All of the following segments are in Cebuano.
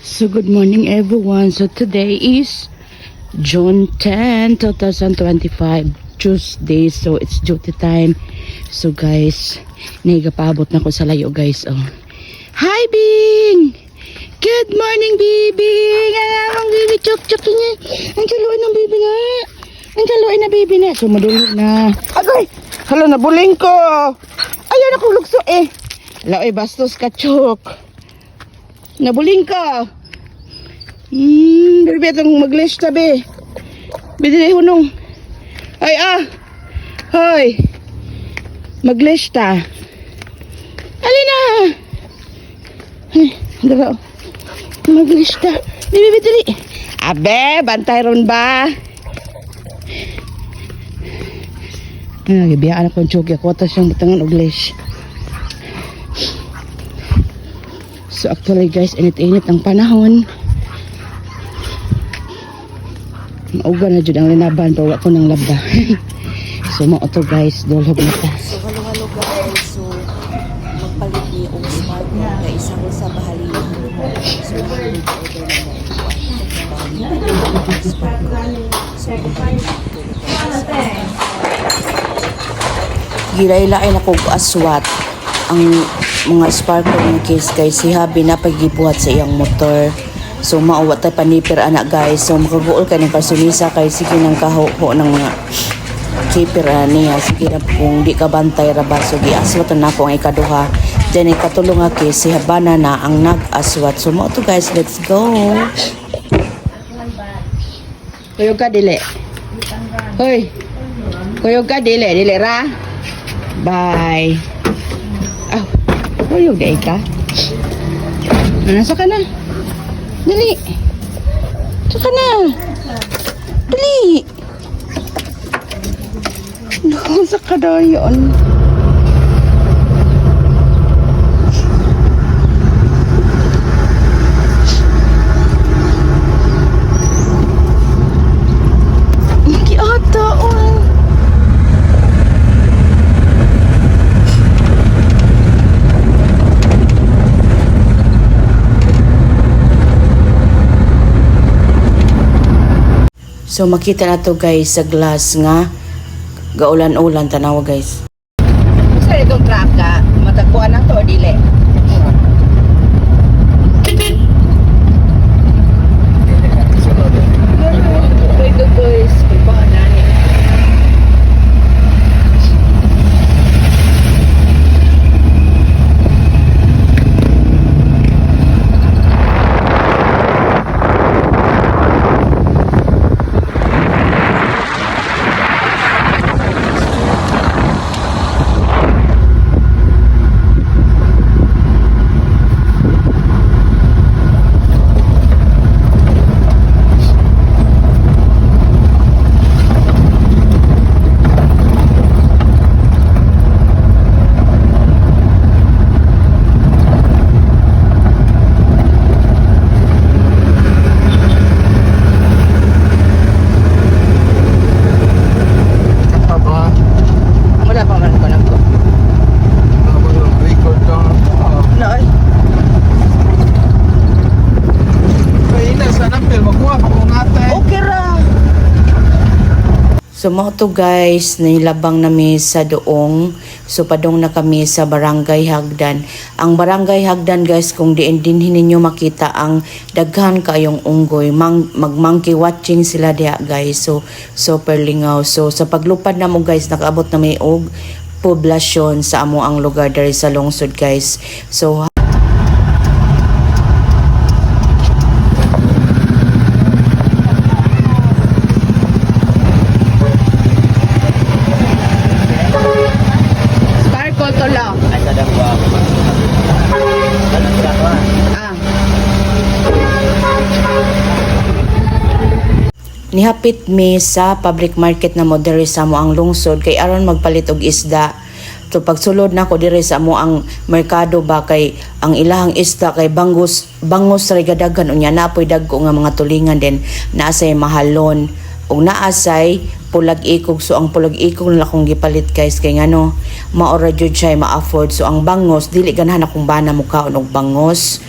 So good morning, everyone. So today is June 10, 2025, Tuesday. So it's duty time. So guys, naigapabot na ko sa layo, guys. Oh. Hi, Bing! Good morning, Bibing! Ang baby, chok chok niya. Ang kaluoy ng baby na. Ang kaluoy na baby na. So madulog na. Agoy! Hala, nabuling ko! Ayaw na kong lukso eh. Hala, ay, bastos ka, chok. Nabuling ka. Dili itong mag-leash tabi. Bidili hunong. Ay ah. Hoy. Mag-leash ta. Alina. Ay, dala. Mag-leash ta. Dili, dili. Abe, bantay ron ba? Ay, gibiyaan ako ang tsugi. Ako ata siyang butangan og leash. So actually guys, init-init ang panahon. Mauga na jud ang linaban pero wa ko nang laba. So mao to guys, dulhog na ta. So hello hello guys. So magpalit ni og smartphone kay isa ko sa bahalina. So nag-order na mo og smartphone. So magpalit ko. Gilay-lain ako og aswat ang mga sparkle ng case kay si Habi na pagibuhat sa iyang motor. So mao wa tay panipir ana guys. So makaguol kay ng karsunisa kay sige nang kaho ng mga keeper niya, sige na kung di ka bantay ra ba. So giaswat na ako ang ikaduha, then ikatulo nga case si Habana na ang nag-aswat. So mao to guys, let's go. Kuyog ka dili. Hoy. Kuyog ka dili, dili ra. Bye. Aw, kuyog di ka. Nasa ka na? Dali. Saka na. Dali. Nasa ka na yun. Kiata, oh. So makita na to guys sa glass nga gaulan-ulan, tanawa guys. Sa itong truck ka, matagpuan na to, dili. Ito guys, iba na ni. Aba, Wala pa man ko nagko. record ka. No, ay. Kaya na, sana Phil, magkuha pa kung ate. Okay ra. So mao to guys, nilabang nami sa doong. So padong na kami sa Barangay Hagdan. Ang Barangay Hagdan guys, kung diin din ninyo makita ang daghan kayong unggoy. Mag-monkey watching sila diha guys. So super lingaw. So sa paglupad namo guys, nakaabot na may og poblasyon sa amo ang lugar diri sa lungsod guys. So Sparkle to lang. Ah. Nihapit mi sa public market na mo diri sa mo ang lungsod kay aron magpalit og isda. So pagsulod nako diri sa mo ang merkado ba kay ang ilahang isda kay bangus bangus ra gadagan, unya napoy dagko nga mga tulingan din, naasay mahalon ug naasay pulag ikog. So ang pulag ikog na akong gipalit guys kay ngano mao ra jud siya ma-afford. So ang bangos dili ganahan akong bana mukaon og bangos.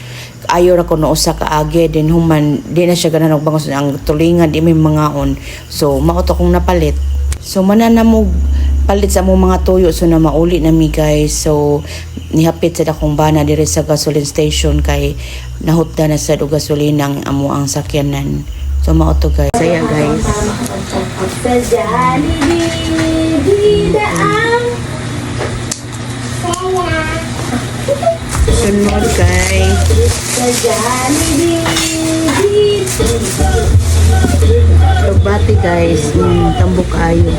Ayo ra ko no usa ka agi din, human di na siya ganahan og bangos, ang tulingan di may mangaon. So mao to kong napalit. So mananamog palit sa among mga tuyo, so na mauli na mi, guys. So nihapit sa akong bana diri sa gasoline station kay nahutda na sa og gasolina ang amo ang sakyanan. So mao to, guys. Saya, guys. Sa Jollibee, bida ang saya. Sunod guys. Sa Jollibee, bida. Pagbati, guys, tambok ayo.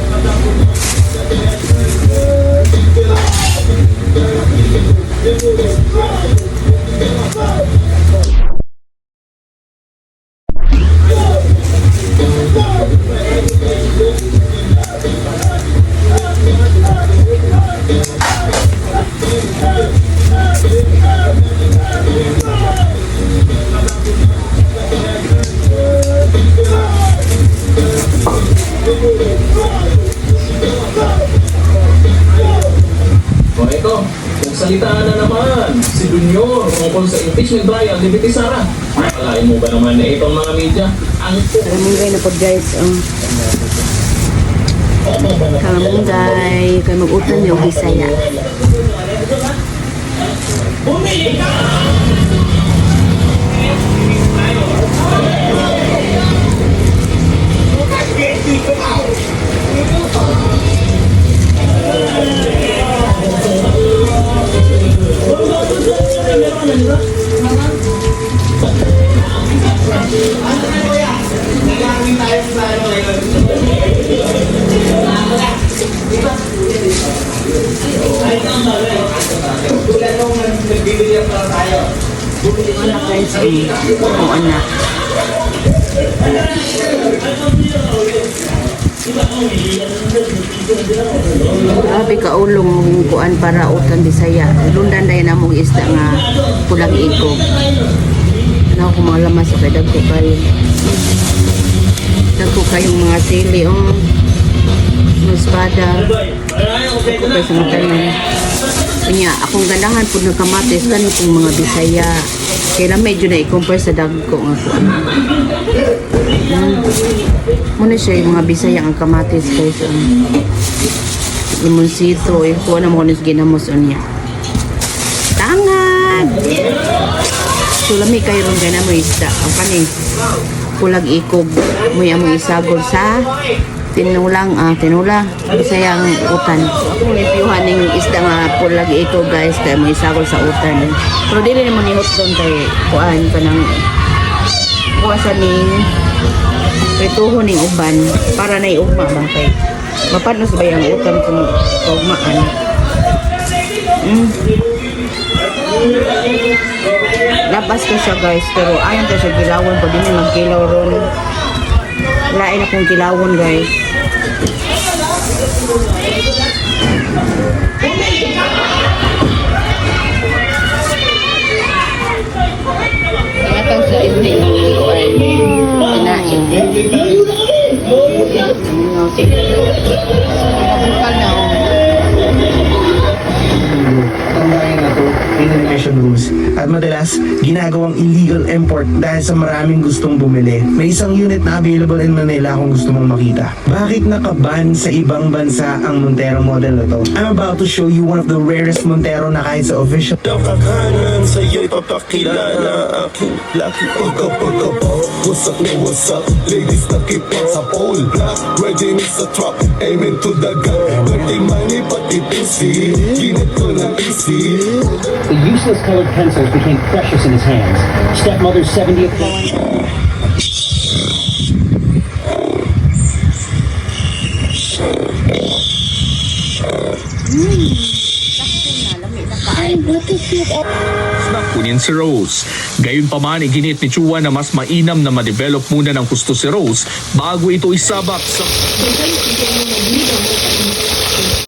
O ito, nagsalita na naman si Junior tungkol sa impeachment trial ni VP Sara. Akalain mo ba naman na itong mga media ang Kamunggay na po, guys. Oh. Kamunggay. Kay mag-utan yung Bisaya. Anak, guys. Oh, anak. Grabe kaulong kuan para utan Bisaya. Lundan dahil namong isda nga pulang ikog. Ano ako mga lamas kay dagko kayo. Dagko kayong mga sili oh. Mga espada. Dagko kayo sa mga tanan. Unya, akong ganahan pud ng kamatis kani pong mga Bisaya. Kaya na medyo na i-compare sa dagko nga kuan. Muna siya yung mga Bisaya ang kamatis, guys. Limonsito, eh, kuha na mo kung ginamos unya. Tangad! So, lami kayo ron kay na mo isda. Ang kaning pulag ikog. Muy among isagol sa tinulang, tinula. Bisaya ang utan. Akong limpyuhan ning isda nga pulag ikog, guys, kay mo isagol sa utan. Pero dili na mo nihot doon kay kuan kanang kuha sa ning prituho ning uban para na iugma ba kay mapanos ba yung utan kung kaugmaan. Labas ko siya, guys, pero ayon to siya gilawon pag di magkilaw ron. Lain akong kilawon, guys. Atang sa evening kuan kinain. Bukal na oh. Ang bayan na to, international rules. At madalas, ginagawang illegal import dahil sa maraming gustong bumili. May isang unit na available in Manila kung gusto mong makita. Bakit nakaban sa ibang bansa ang Montero model na to? I'm about to show you one of the rarest Montero na kahit sa official Nakakanan sa'yo'y papakilala aking lucky. Pagka pagka po, wasak na wasak. Ladies nakipa sa pole black. Ready na sa trap, aiming to the gun. Dirty money pati busy, ginit ko ng easy. The useless colored pencils became precious in his hands. Stepmother's 70th na kunin si Rose. Gayunpaman, iginit ni Chua na mas mainam na ma-develop muna ng gusto si Rose bago ito isabak sa